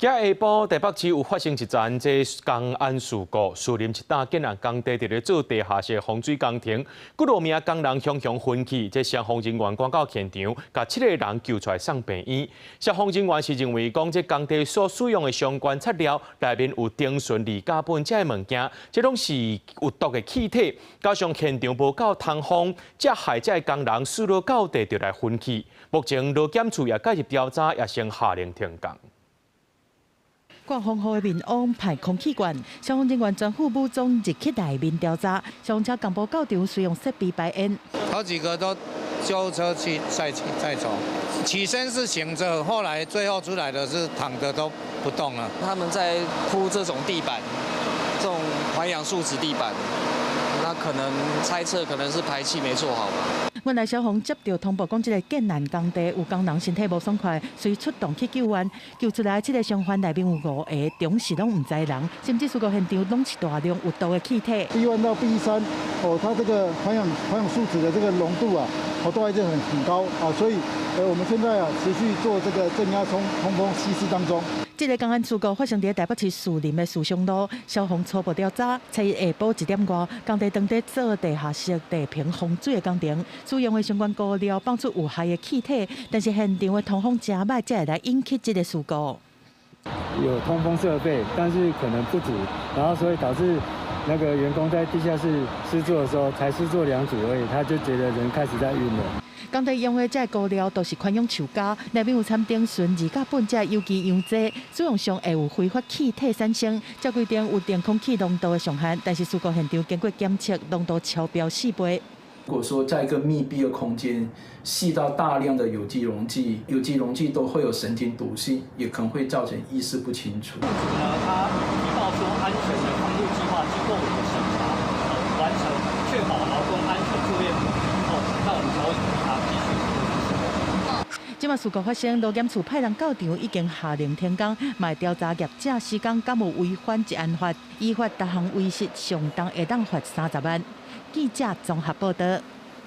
今下晡台北市有發生一樁這工安事故，士林一棟建案工地佇咧做地下室防水工程，幾落名工人雄雄昏去，這消防人員趕到現場，共七個人救出來送病院。消防人員是認為講，這工地所使用的相關材料內面有丁醇、二甲苯這个物件，這攏是有毒的氣體，加上現場無夠通風，才害這个工人爍落到地就來昏去。目前勞檢處也介入調查，也先下令停工。掛防護的面網排空氣管，消防人員全副武裝入去內面調查。消防車共步到場，使用設備排煙。好幾個都救護車去載載走，起身是醒著，後來最後出來的是躺著都不動了。他們在鋪這種地板，這種環氧樹脂地板，那可能猜測可能是排氣沒做好吧。原來消防接到通報，講這个建案工地有工人身體無爽快，隨出動去救援，救出來七个傷患內面有五个當時攏毋知人，甚至事故現場攏是大量有毒的氣體。 B1 到 B3，哦，它這個環氧樹脂的這個濃度啊，哦，都還是很高啊，所以，我們現在啊持續做這個正壓通風稀釋當中。這个工安事故發生佇台北市士林的士商路，消防初步調查，初一下晡1點外，工地當地做地下室地坪防水的工程，使用的相關膏料放出有害的氣體，但是現場的通風誠䆀，才會來引起這个事故。有通風設備，但是可能不足，然後所以導致那個員工在地下室施作的時候，才施作兩組而已，他就覺得人開始在暈了。工地用的這个膏料都是環氧樹膠，內面有摻丁醇、二甲苯這有機溶劑，使用上會有揮發氣體產生。照規定有定空氣濃度的上限，但是事故現場經過檢測，濃度超標4倍。如果說在一個密閉的空間吸到大量的有機溶劑，有機溶劑都會有神經毒性，也可能會造成意識不清楚。雇主呢，他提報說安全的防護計劃經過我們的審查，完成，確保勞工安全作業後，那我們才會同意他繼續施工。這馬事故發生，勞檢處派人到場，已經下令停工，嘛會調查業者施工敢有違反職安法，依法逐項違實上重會當罰30萬。記者綜合報道。